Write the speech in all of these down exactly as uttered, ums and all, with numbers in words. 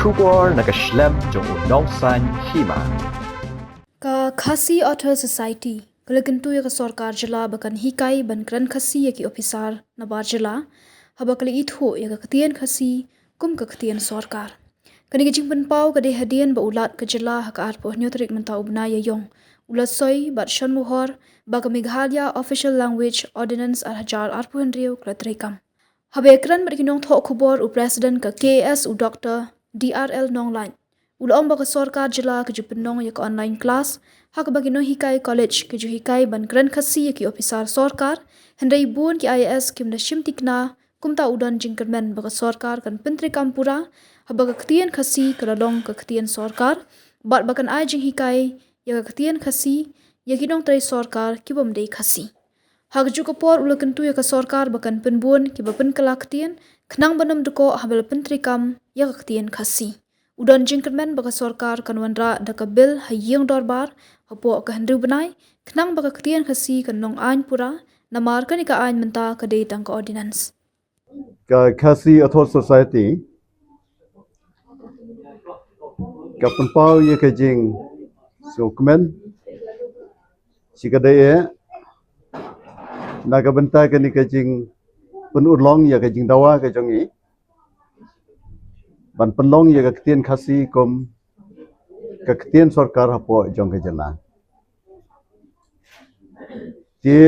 Khubor na ka shlem jong u nongsan hima. Ka Khasi Author Society ka la kyntu ïa ka sorkar jylla ba kan hikai ban kren Khasi ïa ki ophisar na bar jylla, haba ka la ithuh ïa ka ktien Khasi kum ka ktien sorkar. Kane ka jingpynpaw ka dei hadien ba u Lat ka jylla ha ka arphew hynñiew tarik mynta u bnai Ïaïong u la soi bad shon mohor ba ka Meghalaya Official Language Ordinance ar hajar arphew hynriew ka la treikam. Haba ïakren bad ki nongthoh khubor u President ka K A S u Doctor D R L Nonglait u la ong ba ka sorkar jylla ka ju pynlong ïa ka online class ha kaba ki nonghikai college ki ju hikai ban kren Khasi ïa ki ophisar sorkar, hynrei bun ki I A S kim da shim thikna. Kumta u don jingkyrmen ba ka sorkar kan pyntreikam pura haba ka ktien Khasi ka la long ka ktien sorkar bad ba kan ai jinghikai ïa ka ktien Khasi ïa ki nongtrei sorkar ki bym dei Khasi. Ha kajuh ka por u la kyntu ïa ka sorkar ba kan pynbun kiba pynkylla ktien khnang ban ym dkoh haba la pyntreikam ïa ka ktien Khasi. U don jingkyrmen ba ka sorkar kan wanrah da ka bill ha ïing dorbar hapoh ka hynriew bnai khnang ba ka ktien Khasi kan long aiñ pura, namar kane ka aiñ mynta ka dei tang ka ordinance. Ka Khasi Author Society ka pynpaw ïa ka jingsngewkmen shi ka dei eh na ka bynta kane ka jingpynurlong ïa ka jingdawa ka jong i ban pynlong ïa ka ktien Khasi kum ka ktien sorkar hapoh jong ka jylla. Te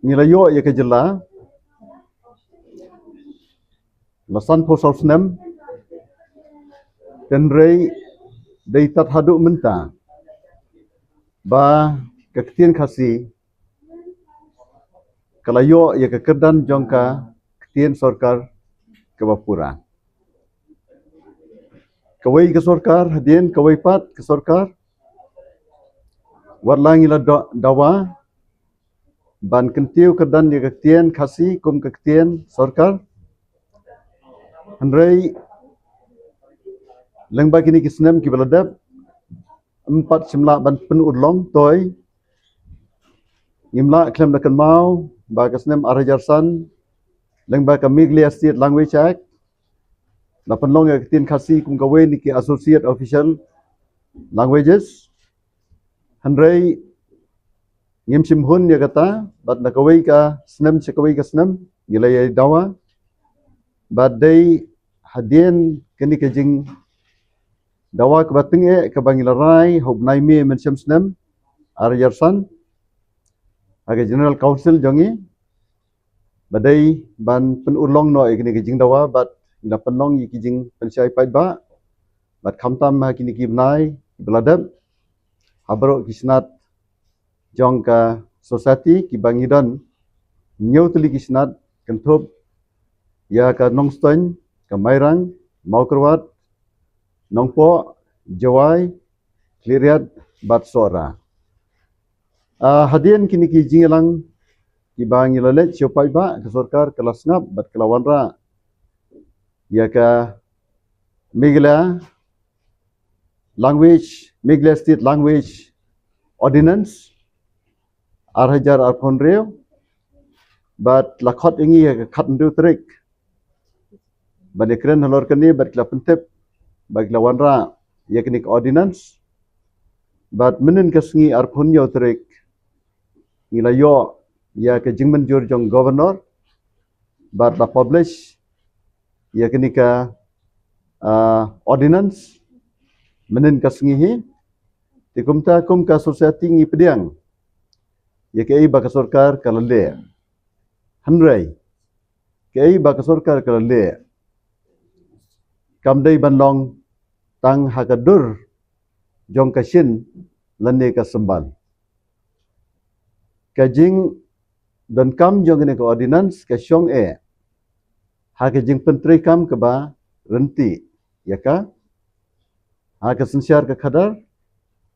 ngi la ïoh ïa ka jylla la sanphew saw snem, hynrei dei tad haduh mynta ba ka ktien Khasi ka la ïoh ïa ka kyrdan jong ka ktien sorkar kaba pura. Kawei ka sorkar hadien kawei pat ka sorkar, wat la ngi la dawa ban kyntiew kyrdan ïa ka ktien Khasi kum ka ktien sorkar, hynrei lyngba kine ki snem kiba la dep ym pat shym lah ban pynurlong. Toi ngim lah khlem da kynmaw ba ka snem ar hajar san lyngba ka Meghalaya State Language Act la pynlong ïa ka ktien Khasi kum kawei na ki associate official languages. Hynrei ngim shim hun ïa kata bad na kawei ka snem sha kawei ka snem ngi la ïa dawa. Bad dei hadien kane ka jingdawa kaba tyngeh kaba ngi la rai ha u bnai May mynshem snem ar hajar san ha ka General Council jong ngi ba dei ban pynurlong noh ïa kane ka jingdawa bad ngi la pynlong ïa ki jingpynshai paidbah bad khamtam ha kine ki bnai kiba la dep ha baroh ki snat jong ka society kiba ngi don hynñiew tylli ki snat kynthup ïa ka Nongstoiñ, ka Mairang, Mawkyrwat, Nongpoh, Jowai, Khliehriat bad Sohra. Ah, hadien kine ki jingïalang kiba ngi la leit sha u paidbah, ka sorkar ka la sngap bad ka la wanrah ïa ka Meghalaya Language, Meghalaya State Language Ordinance ar hajar arphew hynriew bad la khot ïa ngi ha ka khathynriew tarik ban ïakren halor kane bad ki la pyntip ba ki la wanrah ïa kane ka ordinance. Bad mynnin ka sngi arphew hynñiew tarik ngi la ïoh ïa ka jingmynjur jong Governor bad la publish ïa kane ka, ah, ordinance mynnin ka sngi hi. Te kumta kum ka society ngi pdiang ïa kaei ba ka sorkar ka la leh. Hynrei kaei ba ka sorkar ka la leh kam dei ban long tang ha ka dur jong ka shin lane ka symbai. Ka jingdonkam jong kane ka ordinance ka shong eh ha ka jingpyntreikam kaba ryntih ïa ka ha ka synshar ka khadar,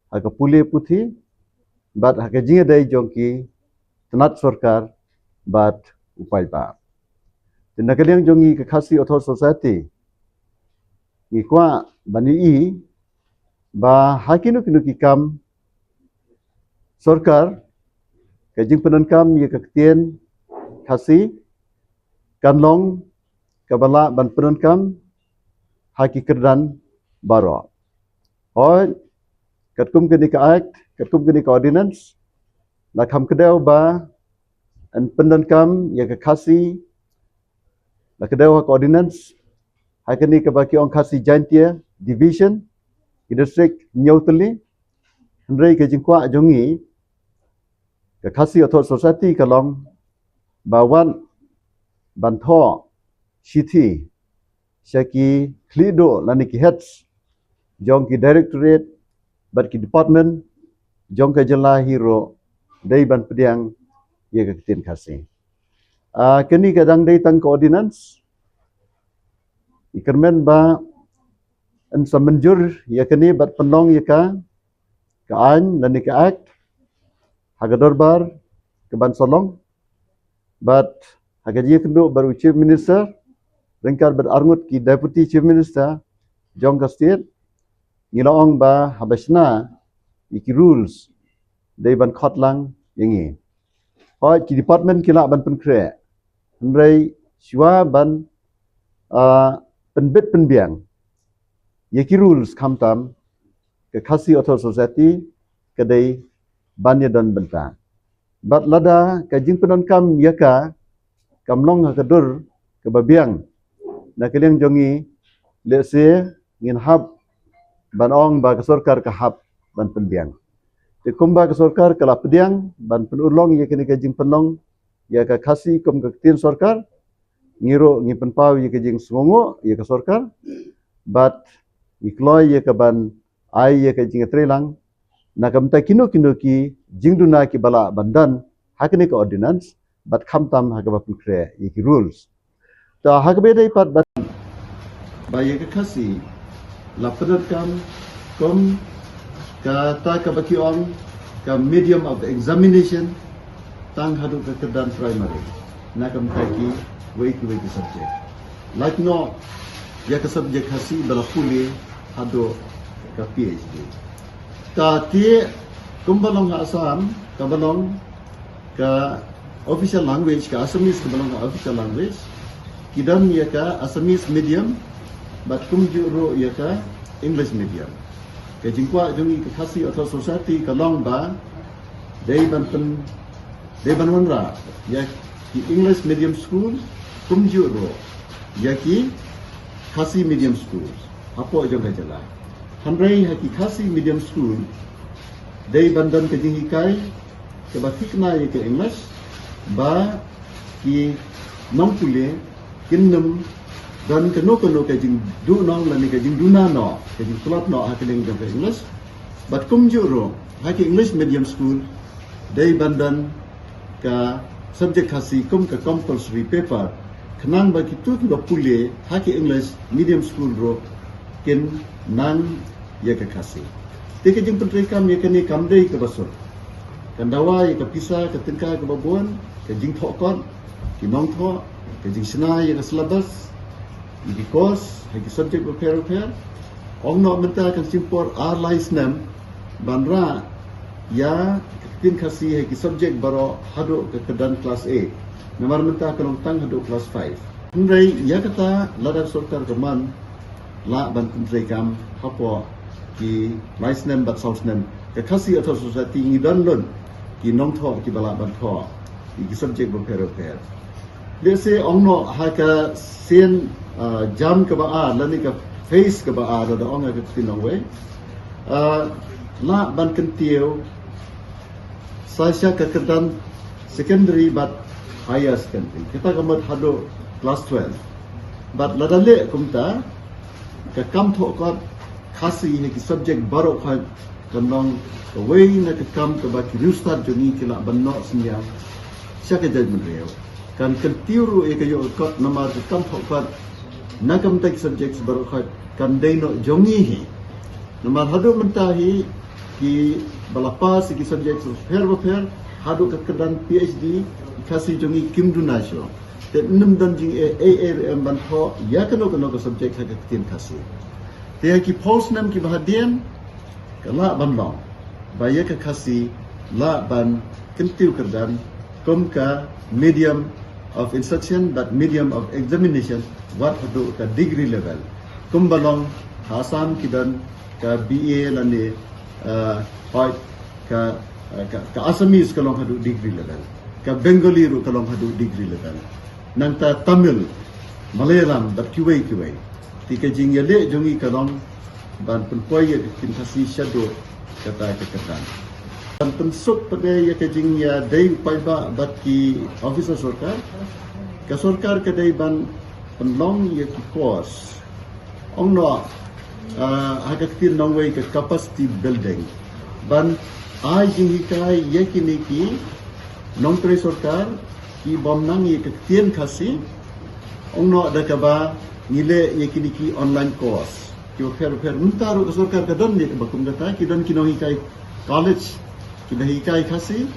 ha ka pule puthi bad ha ka jingïadei jong ki tnat sorkar bad u paidbah. Te na ka liang jong ngi ka Khasi Author Society ngi kwah ban ïohi ba ha kino kino ki kam sorkar ka jingpyndonkam ïa ka ktien Khasi kan long kaba lah ban pyndonkam ha ki kyrdan baroh. Hooid, katkum kane ka Act, katkum kane ka Ordinance, la kham kdew ba yn pyndonkam ïa ka Khasi, la kdew ha ka Ordinance ha kane kaba ki ong Khasi Jaintia Division, ki district hynñiew tylli. Hynrei ka jingkwah jong ngi, ka Khasi Authors Society ka long ba wat ban thoh shithi sha ki khlieh duh lane ki heads jong ki directorate bad ki department jong ka jylla hi ruh, dei ban pdiang ïa ka ktien Khasi. Ah, kane ka dang dei tang ka ordinance. Ngi kyrmen ba yn sa mynjur ïa kane bad pynlong ïa ka, ka aiñ lane ka Act ha ka dorbar ka ban sa long. Bad ha ka jingïakynduh bad u Chief Minister ryngkat bad arngut ki Deputy Chief Minister jong ka state, ngi la ong ba haba shna ïa ki rules, dei ban khot lang ïa ngi. Hooid, ki department ki lah ban pynkhreh, hynrei shuwa ban, ah, pynbit pynbiang ïa ki rules, khamtam ka Khasi Authors Society ka dei ban ïadon bynta. Bad lada ka jingpyndonkam ïa ka kam long ha ka dur kaba biang na ka liang jong ngi, lehse ngin hap ban ong ba ka sorkar ka hap ban pynbiang. Te kumba ka sorkar ka la pdiang ban pynurlong ïa kane ka jingpynlong ïa ka Khasi kum ka ktien sorkar, ngi ruh ngi pynpaw ïa ka jingsngewnguh ïa ka sorkar bad ngi kloi ïa ka ban ai ïa ka jingïatreilang na ka bynta kino kino ki jingduna kiba lah ban don ha kane ka ordinance bad khamtam ha kaba pynkhreh ïa ki rules. Ta ha kaba dei pat ba, ba ïa ka Khasi la pyndonkam kum kata kaba ki ong ka medium of examination tang haduh ka kyrdan primary na ka bynta kiwei kiwei ki subject. Lait noh ïa ka subject Khasi ba la pule haduh ka PhD. Ta te kumba long ha Assam, kaba long ka official language, ka Assamese kaba long ka official language, ki don ïa ka Assamese medium bad kumjuh ruh ïa ka English medium. Ka jingkwah jong ngi ka Khasi Authors Society ka long ba dei ban pyn, dei ban wanrah ïa ki English medium school kumjuh ruh ïa ki Khasi medium school hapoh jong ka jylla. Hynrei ha ki Khasi medium school dei ban don ka jinghikai kaba thikna ïa ka English, ba ki nongpule kin nym don kano kano ka jingduh noh lane ka jingduna noh, ka jingtlot noh ha ka liang jong ka English. Bad kumjuh ruh ha ki English medium school dei ban don ka subject Khasi kum ka compulsory paper, khnang ba kito kiba pule ha ki English medium school ruh kin nang ïa ka Khasi. Te ka jingpyntreikam ïa kane kam dei kaba suk. Kan dawa ïa ka pisa ka tyngka kaba bun, ka jingthoh kot ki nongthoh, ka jingshna ïa ka syllabus, ïa ki course ha ki subject bapher bapher. Ong noh mynta kan shim por ar lai snem ban rah ïa ka ktien Khasi ha ki subject baroh haduh ka kyrdan class eight. Namar mynta ka long tang haduh class five. Hynrei ïa kata lada ka sorkar ka mon lah ban pyntreikam hapoh ki lai snem bad saw snem, ka Khasi Authors Society ngi don lut ki nongthoh kiba lah ban thoh ïa ki subject bapher bapher. Lehse ong noh ha ka sien, ah, jam kaba ar lane ka phase kaba ar, lada ong ha ka ktien nongwei, ah, lah ban kyntiew sa sha ka kyrdan secondary bad higher secondary, kata ka mut haduh class twelve. Bad lada leh kumta, ka kam thoh kot Khasi ha ki subject baroh khoit kan long kawei na ka kam kaba ki riewstad jong ngi ki lah ban noh synñiang sha ka jaitbynriew. Kan kyntiew ruh ïa ka ïoh ka kot namar ka kam thoh kot na ka bynta ki subject baroh khoit kan dei noh jong ngi hi. Namar haduh mynta hi kiba la pass ïa ki subject bapher bapher haduh ka kyrdan PhD, ki Khasi jong ngi kim duna shuh. Te ym don jingeh ei ei ruh em ban thoh ïa kano kano ka subject ha ka ktien Khasi. Te ha ki phew snem kiba hadien ka lah ban long ba ïa ka Khasi lah ban kyntiew kyrdan kum ka medium of instruction bad medium of examination wat haduh ka degree level. Kumba long ha Assam ki don ka B A lane, eh, hoi ka, eh, ka, ka Assamese ka long haduh degree level. Ka Bengali ruh ka long haduh degree level. Nangta Tamil, Malayalam, bad kiwei kiwei. Te ka jingïaleh jong ngi ka long ban pynpoi ïa ka ktien Khasi shaduh kata ka kyrdan. Ban pynsuk pat ïa ka jingïadei u paidbah bad ki officer sorkar. Ka sorkar ka dei ban pynlong ïa ki course. Ong noh, ah, ha ka ktien nongwei ka capacity building. Ban ai jinghikai ïa kine ki nongtrei sorkar ki bym nang ïa ka ktien Khasi. Ong noh da kaba ngi leh ïa kine ki online course. Ki bapher bapher mynta ruh ka sorkar ka don ïa kaba kum kata, ki don ki nonghikai college, kiba hikai Khasi,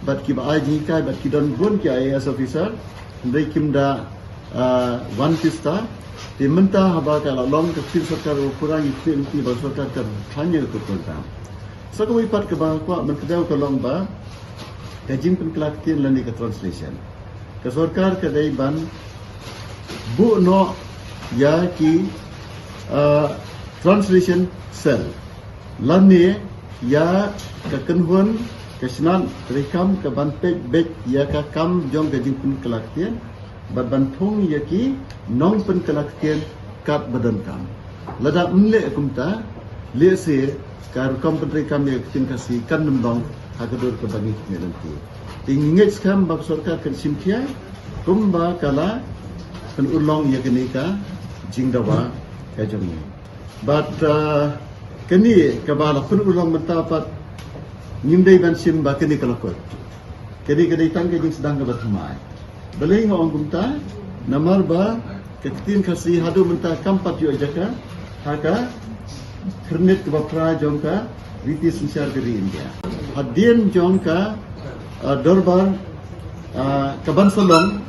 bad kiba ai jinghikai, bad ki don bun ki I A S officer, hynrei kim da, ah, wan pista. Te mynta haba ka la long ka ktien sorkar ba pura, ngi khmih lynti ba sorkar kan khlaiñ ïa ka program. Sa kawei pat kaba kwah ban kdew ka long ba ka jingpynkylla ktien lane ka translation. Ka sorkar ka dei ban buh noh ïa ki, ah, translation cell lane ïa ka kynhun ka shnat treikam ka ban peit beit ïa ka kam jong ka jingpynkylla ktien bad ban thung ïa ki nongpynkylla ktien katba donkam. Lada ym leh kumta, lehse ka rukom pyntreikam ïa ka ktien Khasi kan ym long ha ka dur kaba ngi khmih lynti. Te ngi ngeit skhem ba ka sorkar kan shim khia kumba ka la pynurlong ïa kane ka jingdawa ka jong ngi. Bad, ah, kane kaba la pynurlong mynta pat ngim dei ban shim ba kane ka la kut. Kane ka dei tang ka jingsdang kaba thymmai. Balei nga ong kumta? Namar ba ka ktien Khasi haduh mynta kam pat ïoh jaka ha ka khyrnit kaba phra jong ka riti synshar ka ri India. Hadien jong ka, ah, dorbar, ah, ka ban sa long,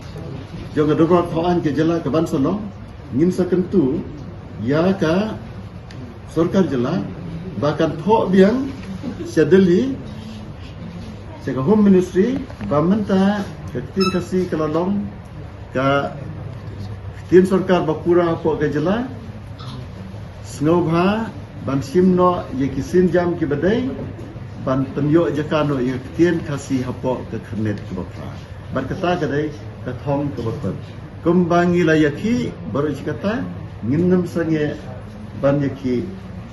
jong ka dorbar thaw aiñ ka jylla ka ban sa long, ngin sa kyntu ïa ka sorkar jylla ba kan thoh biang sha Delhi, sha ka Home Ministry, ba mynta ka ktien Khasi ka la long ka ktien sorkar ba pura hapoh ka jylla. Sngewbha ban shim noh ïa ki sienjam kiba dei ban pynïoh jaka noh ïa ka ktien Khasi hapoh ka khyrnit kaba phra. Bad kata ka dei ka thong kaba kut. Kumba ngi la ïakhih baroh shi katta, ngin ym sangeh ban ïakhih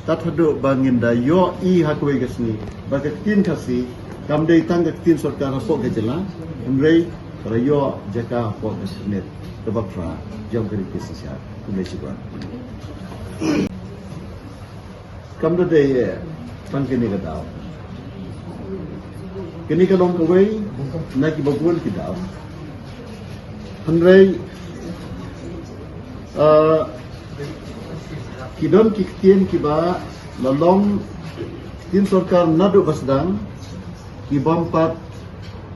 tad haduh ba ngin da ïohi ha kawei ka sngi ba ka ktien Khasi kam dei tang ka ktien sorkar hapoh ka jylla, hynrei ka la ïoh jaka hapoh ka khyrnit kaba phra jong ka riti synshar. Khublei shibun. Kam da dei, eh, tang kane ka daw. Kane ka long kawei na kiba bun ki daw. Hynrei, eh, ki don ki ktien kiba la long ktien sorkar naduh ba sdang, ki bym pat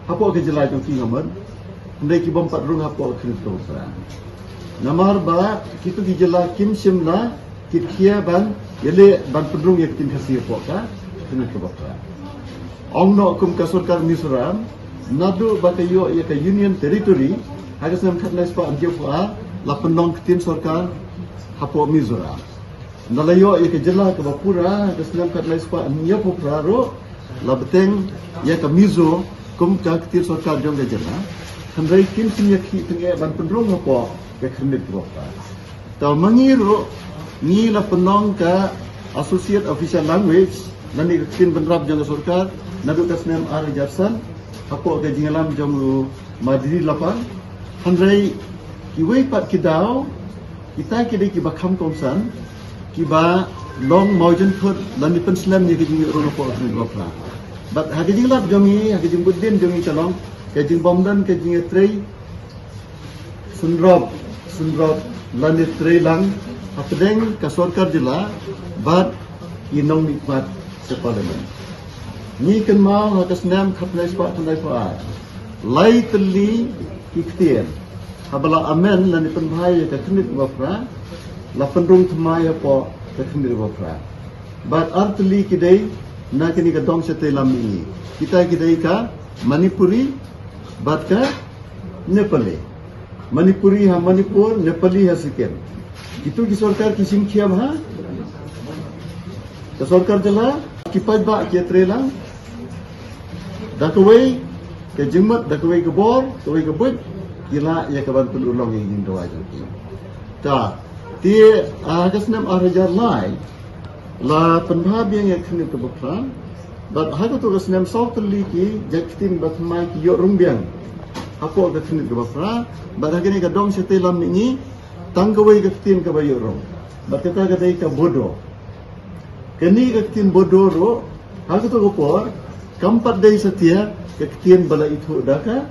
hapoh ka jylla jong ki, nga mut, hynrei ki bym pat rung hapoh ka khyrnit kaba phra. Namar ba kito ki jylla kim shym la kit khia ban ïaleh ban pynrung ïa ka ktien Khasi hapoh ka khyrnit kaba phra. Ong noh kum ka sorkar Mizoram, naduh ba ka ïoh ïa ka Union Territory ha ka snem khatkhyndai spah hynñiewphew ar, la pynlong ktien sorkar hapoh Mizoram. Ynda la ïoh ïa ka jylla kaba pura ha ka snem khatkhyndai spah hynñiewphew phra ruh, la bteng ïa ka Mizo kum ka ktien sorkar jong ka jylla. Hynrei kim shym ïakhih tyngeh ban pynrung hapoh ka khyrnit kaba phra. Te ma ngi ruh, ngi la pynlong ka Associate Official Language lane ka ktien bynrap jong ka sorkar naduh ka snem ar hajar san hapoh ka jingïalam jong u Madiri Lapang. Hynrei kiwei pat ki daw, kita ki dei kiba kham kongsan, kiba long mawjynthut lane pynslem ïa ka jingïoh rung hapoh ka khyrnit kaba phra. Bad ha ka jinglap jong ngi, ha ka jingbud dien jong ngi ka long ka jingbym don ka jingïatrei synrop, synrop lane trei lang hapdeng ka sorkar jylla bad ki nongmihkhmat sha Parliament. Ngi kynmaw ha ka snem khatkhyndai spah khyndaiphew ar, lai tylli ki ktien haba la amend lane pynbha ïa ka khyrnit kaba phra, la pynrung thymmai hapoh ka khyrnit kaba phra. Bad ar tylli ki dei na kane ka dong shatei lam mihngi. Kita ki dei ka Manipuri bad ka Nepali. Manipuri ha Manipur, Nepali ha Sikkim. Kitu ki sorkar ki shim khia bha. Ka sorkar jylla, ki paidbah ki ïatreilang da kawei ka jingmut, da kawei ka bor, kawei ka buit, ki lah ïa ka ban pynurlong ïa ka jingdawa jong ki. Ta, te, ah, ka snem ar hajar lai, la pynbha biang ïa ka khyndiat kaba phra, bad ha kato ka snem saw tylli ki jait ktien bathymmai ki ïoh rung biang hapoh ka khyndiat kaba phra, bad ha kane ka dong shatei lam mihngi, tang kawei ka ktien kaba ïoh rung. Bad kata ka dei ka Bodo. Kane ka ktien Bodo ruh, ha kato ka por, kam pat dei satia ka ktien ba la ithuh da ka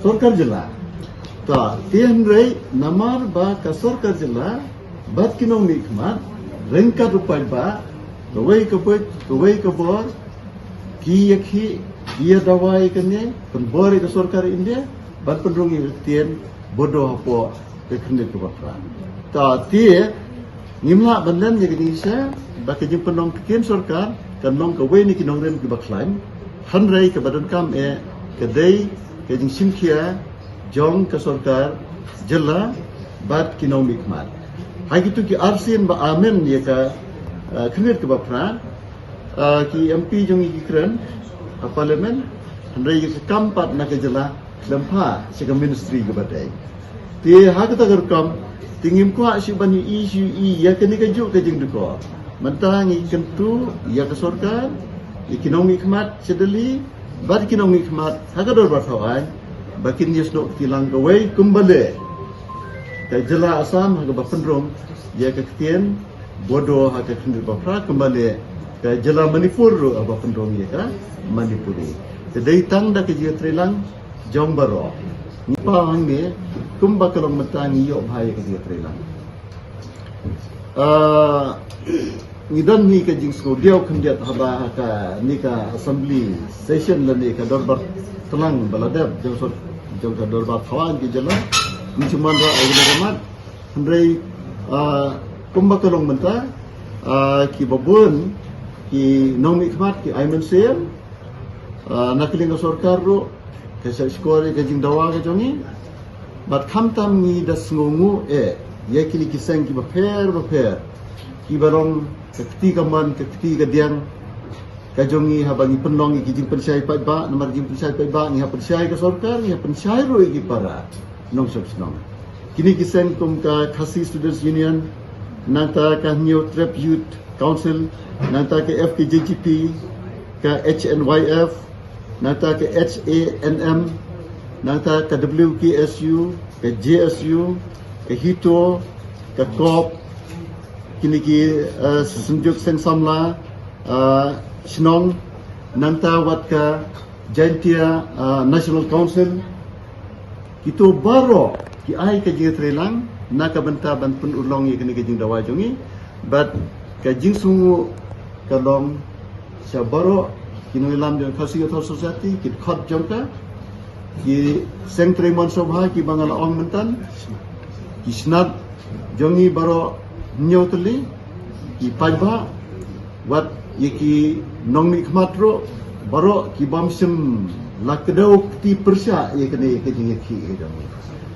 sorkar jylla. Ta, te hynrei namar ba ka sorkar jylla bad ki nongmihkhmat ryngkat u paidbah, kawei ka buit, kawei ka bor, ki ïakhih, ki ïadawa ïa kane, pynbor ïa ka sorkar India ban pynrung ïa ka ktien Bodo hapoh ka khyndiat kaba phra. Ta, te ngim lah ban len ïa ka jingshisha ba ka jingpynlong ktien sorkar kan long kawei na ki nongrim kiba khlaiñ, hynrei kaba donkam eh ka dei ka jingshim khia jong ka sorkar jylla bad ki nongmihkhmat. Ha kitu ki ar sien ba amen ïa ka, eh, khyndiat kaba phra, ah, ki M P jong ngi ki kren ha Parliament, hynrei ki kam pat na ka jylla khlem phah sha ka ministry kaba dei. Te ha kata ka rukom, te ngim kwah shuh ban ïohi, shuh ïohi ïa kane kajuh ka jingdukor. Mynta ngi kyntu ïa ka sorkar, ïa ki nongmihkhmat sha Delhi bad ki nongmihkhmat ha ka dorbar thaw aiñ, ba kin ïasnoh kti lang kawei kumba leh ka jylla Assam ha kaba pynrung ïa ka ktien Bodo ha ka khyndiat ba phra, kumba leh ka jylla Manipur ruh haba pynrung ïa ka Manipuri. Te dei tang da ka jingïatreilang jong baroh. Ngi paw hangne kumba ka long mynta ngi ïoh bha ïa ka jingïatreilang. Ah, ngi don hi ka jingsngewdiaw khyndiat haba ha kane ka assembly session lane ka dorbar tlang ba la dep jong sor-, jong ka dorbar thaw aiñ ki jylla. Ngi shu wanrah ïa kane ka mat. Hynrei, ah, kumba ka long mynta, ah, kiba bun ki nongmihkhmat ki ai mynsiem, ah, na ka liang ka sorkar ruh ka shah shkor ïa ka jingdawa ka jong ngi. Bad khamtam ngi da sngewnguh eh ïa kine ki seng kiba pher bapher, kiba long ka kti kamon, ka kti kadiang ka jong ngi haba ngi pynlong ïa ki jingpynshai paidbah, namar jingpynshai paidbah ngi hap pynshai ka sorkar, ngi hap pynshai ruh ïa ki para nongshong shnong. Kine ki seng kum ka Khasi Students Union, nangta ka Hynñiewtrep Youth Council, nangta ka F K J G P, ka H N Y F, nangta ka H A N M, nangta ka W K S U, ka J S U, ka HITO, ka COP, kine ki, eh, Synjuk Seng Samla, eh, Shnong, nangta wat ka Jaintia, eh, National Council. Kito baroh ki ai ka jingïatreilang na ka bynta ban pynurlong ïa kane ka jingdawa jong ngi, bad ka jingsngewnguh ka long sha baroh ki nongïalam jong Khasi Authors' Society, ki dkhot jong ka, ki seng trei mon sngewbha kiba nga la ong mynta, ki shnat jong ngi baroh hynñiew tylli, ki paidbah, wat ïa ki nongmihkhmat ruh baroh ki bym shym la kdew kti pyrshah ïa kane ka jingïakhih ka jong ngi.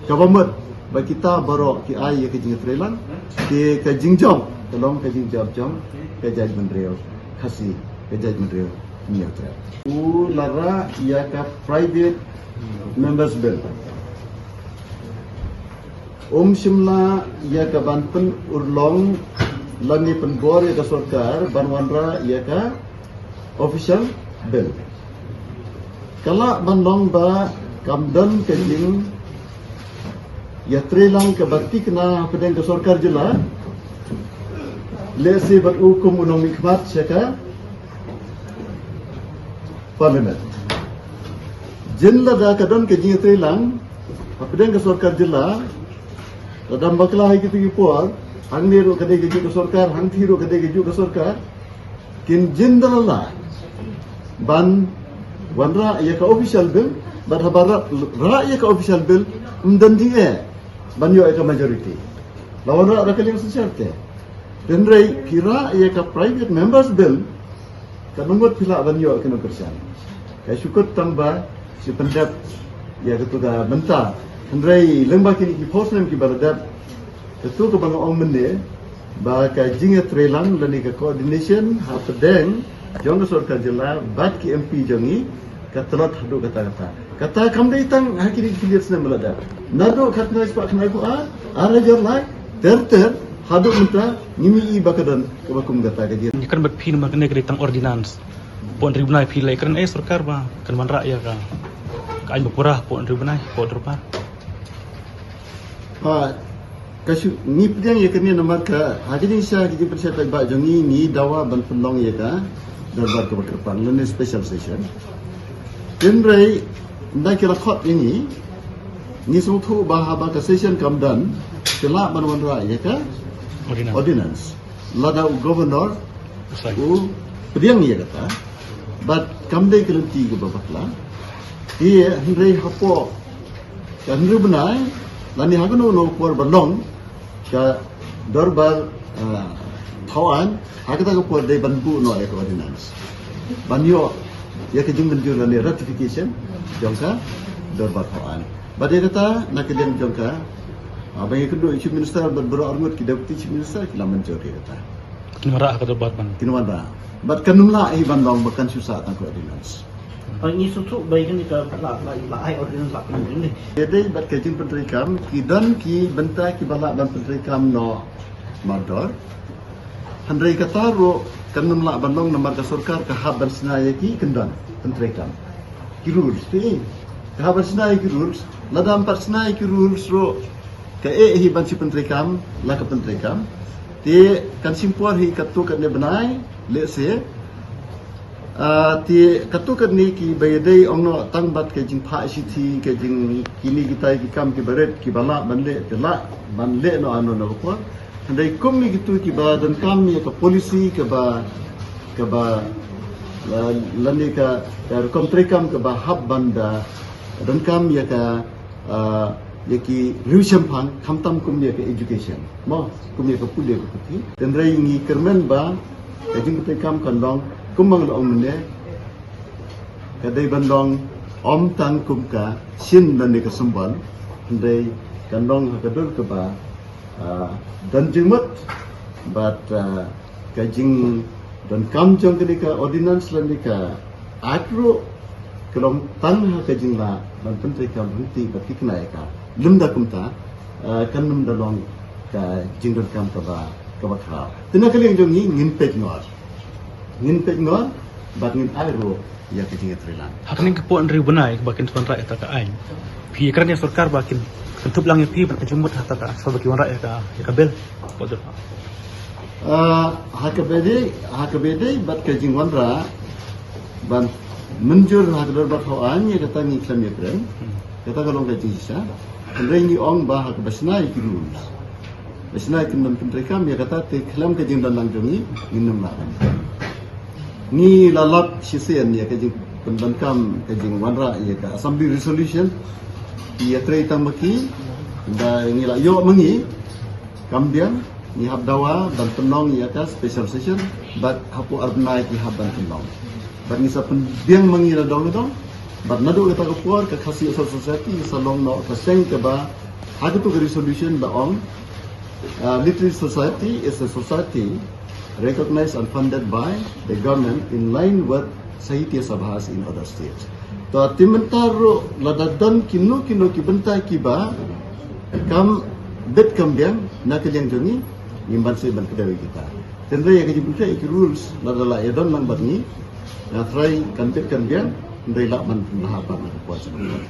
Kaba mut ba kita baroh ki ai ïa ka jingïatreilang, te ka jingjop ka long ka jingjop jong ka jaitbynriew Khasi, ka jaitbynriew Hynñiewtrep. U la rah ïa ka Private Members Bill. Um shym la ïa ka ban pynurlong lane pynbor ïa ka sorkar ban wanrah ïa ka official bill. Ka lah ban long ba kam don ka jingïatreilang kaba thikna hapdeng ka sorkar jylla, lehse bad u kum u nongmihkhmat sha ka Parliament. Jin lada ka don ka jingïatreilang hapdeng ka sorkar jylla, lada ym bakla ha kito ki por, hangne ruh ka dei kajuh ka sorkar, hangthie ruh ka dei kajuh ka sorkar, kin jin da la lah ban wanrah ïa ka official bill, bad haba rah, rah ïa ka official bill, ym don jingeh ban ïoh ïa ka majority. La wanrah da ka liang synshar te. Hynrei phi rah ïa ka Private Members Bill, katno ngut phi lah ban ïoh ïa kano kyrshan. Ka shu kut tang ba shu pyndep ïa kato ka bynta Hynrei lyngba kine ki phew snem kiba la dep, kato kaba nga ong mynne ba ka jingïatreilang lane ka coordination hapdeng jong ka sorkar jylla bad ki M P jong ngi ka tlot haduh katta katta. Kata kam dei tang ha kine ki khyndiat snem ba la dep. Naduh khatkhyndai spah khyndaiphew ar, ar hajar lai, ter ter, haduh mynta ngim i ba ka don kaba kum kata ka jingïatreilang. Ngi kren bad phi namar kane ka dei tang ordinance. Phew hynriew bnai phi la kren, eh, sorkar ba kan wanrah ïa ka, ka aiñ ba pura phew hynriew bnai, phew dorbar. Ah, ka shu, ngi pdiang ïa kane namar ka, ha ka jingshisha ka jingpynshai paidbah jong ngi, ngi dawa ban pynlong ïa ka dorbar kaba kyrpang lane special session. Hynrei ynda ki la khot ïa ngi, ngi sngewthuh ba haba ka session kam don, ki lah ban wanrah ïa ka ordinance. Ordinance. Lada u governor u pdiang ïa kata, bad kam dei ka lynti kaba bakla. Te hynrei hapoh ka hynriew bnai lane ha kano kano ka por ba long ka dorbar, ah, thaw aiñ, ha kata ka por dei ban buh noh ïa ka ordinance ban ïoh ïa ka jingmynjur lane ratification jong ka dorbar thaw aiñ. Bad ïa kata na ka liang jong ka, ah, ba ngi kynduh ïa u Chief Minister bad baroh arngut ki Deputy Chief Minister ki la mynjur ïa kata. Kin wanrah ha ka dorbar ban. Kin wanrah. Bad kan ym lah hi ban long ba kan shu sah tang ka ordinance. Ba ngi sngewthuh ba ïa kane ka la, la, la ai ordinance la pynlong ne. Ïa dei bad ka jingpyntreikam, ki don ki bynta kiba lah ban pyntreikam noh mardor. Hynrei kata ruh kan ym lah ban long namar ka sorkar ka hap ban shna ïa ki kyndon pyntreikam. Ki rules te. Ka hap ban shna ïa ki rules. Lada ym pat shna ïa ki rules ruh, ka eh hi ban shu pyntreikam, la ka pyntreikam. Te kan shim por hi katto katne bnai, let's say. Ah, te katto katne kiba ïadei ong noh tang bad ka jingphah shithi, ka jing kine kita ki kam kiba rit, kiba lah ban leh, te lah ban leh noh ha kano kano ka por. Hynrei kum ïa kito kiba donkam ïa ka policy kaba, kaba, ah, lane ka, ka rukom treikam kaba hap ban da donkam ïa ka, ah, ïa ki riewshemphang, khamtam kum ïa ka education, mo, kum ïa ka pule ka puthi. Hynrei ngi kyrmen ba ka jingpyntreikam kan long kumba nga la ong mynne, ka dei ban long ym tang kum ka shin lane ka symbol, hynrei kan long ha ka dur kaba, ah, don jingmut bad, ah, ka jingdonkam jong kane ka ordinance lane ka act ruh ka long tang ha ka jinglah ban pyntreikam ryntih bad ki khynnah ïa ka. Lymda kumta, ah, kan ym da long ka jingdonkam kaba, kaba khraw. Te na ka liang jong ngi ngin peit ngor. Ngin peit ngor bad ngin ai ruh ïa ka jingïatreilang. Ha kane ka phew hynriew bnai ba kin wanrah ïa kata ka aiñ, phi ïakren ïa sorkar ba kin, kin kynthup lang ïa phi ban ka jingmut ha kata ka, sa ba kin wanrah ïa ka, ïa ka bill? Ah, ha kaba dei, ha kaba dei bad ka jingwanrah ban mynjur ha ka dorbar thaw aiñ, ïa kata ngi khlem ïakren. Hmm. Kata ka long ka jingshisha. Hynrei ngi ong ba ha kaba shna ïa ki rules, ba shna ïa ki kyndon pyntreikam, ïa kata te khlem ka jingdonlang jong ngi, ngin ym lah ban. Ngi la lap shisien ïa ka jingpyndonkam, ka jingwanrah ïa ka Assembly Resolution. Ki ïatrei tang ma ki, ba ngi la ïoh ma ngi, kam biang, ngi hap dawa ban pynlong ïa ka special session, bad hapoh ar bnai ki hap ban pynlong. Bad ngi sa pynbiang ma ngi na dong na dong. Bad naduh kata ka por ka Khasi Asoka Society ka sa long noh ka seng kaba ha kato ka resolution ba ong, uh, Literary Society is a society recognized and funded by the government in line with Sahitya Sabhas in other states. To te mynta ruh lada don kino kino ki bynta kiba kam bit kam biang na ka liang jong ngi, ngim banse ban kdew ïa kita. Hynrei ïa ka jingpyntrei ïa ki rules lada la ïa don lang bad ngi, nga tharai kan bit kan biang, hynrei lah ban pynlong ha ka por sha ka por.